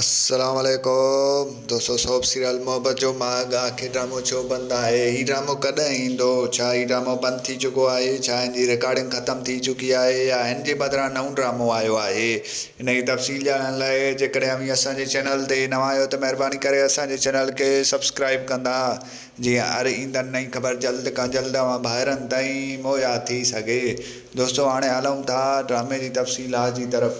السلام عليڪم دوستو سوپ سيريل محبت جو ماڳ آخر ڊرامو ڇو بند آهي هي ڊرامو ڪڏهن ايندو ڇا هي ڊرامو بند ٿي چڪو آهي ڇا هن جي رڪارڊنگ ختم ٿي چڪي آهي يا هن جي بدران نئون ڊرامو آيو آهي ان جي تفصيل ڄاڻڻ لاء جيڪڏهن اوهين اسان جي چينل تي نوان آهيو ته مهرباني ڪري اسان جي چينل کي سبسڪرائب ڪندا جيئن هر ايندڙ نئين خبر جلد کان جلد اوهان ڀائرن تائين مهيا ٿي سگهي. دوستو هاڻي هلون ٿا ڊرامي جي تفصيلات جي طرف.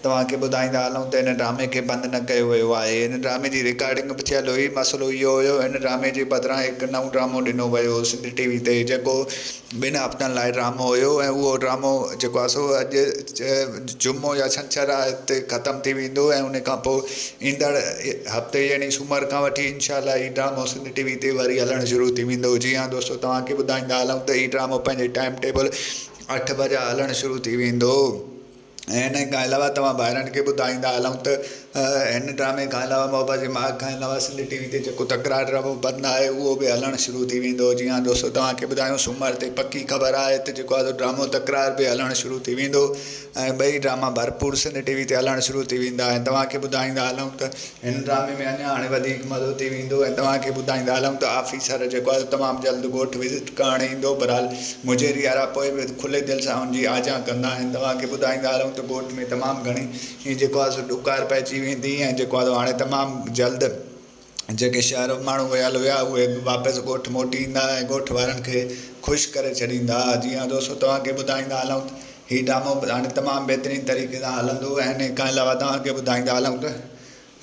توهان کي ٻڌائيندا هلون ته هن ڊرامي کي بند نه ڪيو ويو آهي. هن ڊرامي جي رڪارڊنگ به ٿيل هئي. مسئلو اهو هيو هن ڊرامي جي بدران هڪ نئون ڊرامو ڏنو ويو هو سنڌ ٽي وي تي جيڪو ٻن هفتن لاء ڊرامو هيو ۽ اهو ڊرامو جيڪو آهي سو اڄ جمعو يا ڇنڇر آهي تي ختم ٿي ويندو ۽ ان کان پوء ايندڙ هفتي يعني سومر کان وٺي انشاء الله هي ڊرامو سنڌ ٽي وي تي وري هلڻ شروع ٿي ويندو. جي ها دوستو توهان کي ٻڌائيندا هلون ته هي ڊرامو پنهنجي ٽائيم ٽيبل اٺ بجا هلڻ شروع ٿي ويندو ۽ ان کان علاوه توهان ڀائرن کي ٻڌائيندا هلون ته هن ڊرامي کان علاوه محبت جي ماڳ کان علاوه سنڌ ٽي وي تي جيڪو تڪرار ڊرامو بند آهي اهو به هلڻ شروع ٿي ويندو. جي ها دوستو توهان کي ٻڌايون سومر تي پڪي خبر آهي ته جيڪو آهي سو ڊرامو تڪرار به هلڻ شروع ٿي ويندو. ۽ ٻئي ڊراما ڀرپور سنڌ ٽي وي تي هلڻ شروع ٿي ويندا ۽ توهان کي ٻڌائيندا هلون ته هن ڊرامي ۾ اڃا هاڻي وڌيڪ مزو ٿي ويندو ۽ توهان کي ٻڌائيندا هلون ته آفيسر جيڪو آهي تمام جلد ڳوٺ وزٽ ڪرڻ ايندو بھرحال مجيري وارا پوء به کلي دل سان ان جي آجيان ڪندا ۽ توهان کي ٻڌائيندا هلون ته ڳوٺ ۾ تمام گهڻي جيڪو آهي سو ڏڪار پئجي ويندي ۽ جيڪو آهي سو هاڻي تمام جلد جيڪي شهر ماڻهو ويل هيا اهي به واپس ڳوٺ موٽي ايندا ۽ ڳوٺ وارن کي خوش ڪري ڇڏيندا. جي ها دوستو توهان کي ٻڌائيندا هلون ته هي ڊرامو به هاڻي تمام بهترين طريقي سان هلندو ۽ انهي کان علاوه توهان کي ٻڌائيندا هلون ته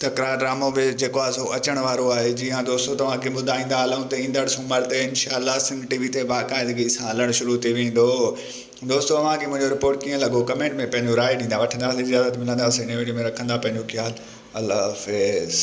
تڪرار ڊرامو به جيڪو آهي سو اچڻ وارو آهي. جي ها دوستو توهان کي ٻڌائيندا هلون ته ايندڙ سومر تي انشاء الله سنڌ ٽي وي تي باقاعدگي سان هلڻ شروع ٿي ويندو. دوستو اوهان کي منهنجو رپورٽ ڪيئن لڳو ڪمينٽ ۾ پنهنجو راء ڏيندا وٺنداسين اجازت ملنداسين نئين وڊيو ۾ رکندا پنهنجو خيال الله حافظ.